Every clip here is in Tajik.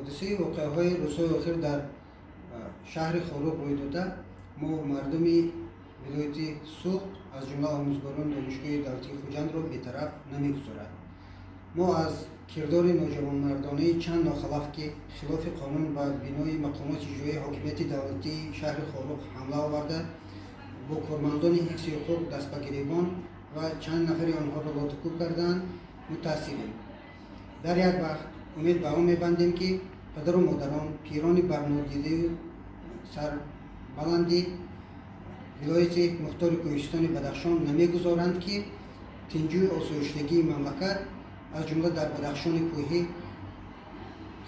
Ҳодисаи воқеаҳои рӯзҳои охир дар шаҳри Хоруғ рӯй дода, мо мардуми вилояти Суғд, аз ҷумла омӯзгорони Донишгоҳи давлатии Хуҷандро бетараф намегузорад. Мо аз кирдори ноҷавонмардонаи чанд нохалаф, ки хилофи қонун ба бинои мақомоти иҷроияи ҳокимияти давлатии шаҳри Хоруғ ҳамла оварда, бо кормандони ҳифзи ҳуқуқ даст ба гиребон ва чанд нафари онҳоро лотукӯб карданд, мутаассирем. Дар як вақт умед ба он мебандем, ки падару модарон, пирони барнодидаю сарбаланди вилояти мухтори Кӯҳистони Бадахшон намегузоранд, ки тинҷию осоиштагии мамлакат, аз ҷумла дар Бадахшони кӯҳӣ,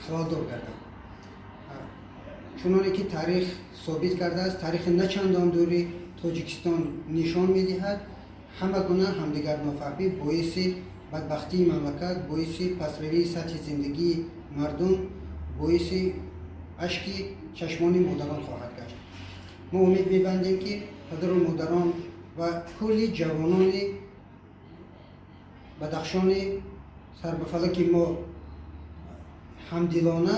халалдор гардад. Чуноне ки таърих собит кардааст, таърихи на чандон дури Тоҷикистон нишон медиҳад, ҳама гуна ҳамдигарнофаҳмӣ боиси бадбахтии мамлакат, боиси пастравии сатҳи зиндагии мардум, боиси ашки чашмони модарон хоҳад гашт. Мо умед мебандем, ки падару модарон ва кулли ҷавонони Бадахшони сарбафалаки мо ҳамдилона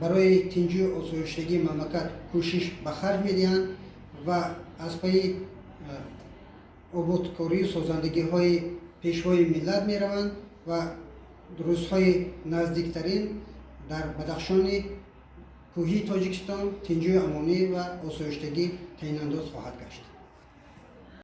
барои тинҷию осоиштагии мамлакат кӯшиш ба харҷ медиҳанд ва аз пайи ободкорию созандагиҳои пешвои миллат мераванд ва рӯзҳои наздиктарин дар Бадахшони кӯҳии Тоҷикистон тинҷию амонӣ ва осоиштагӣ таъинандоз хоҳад гашт.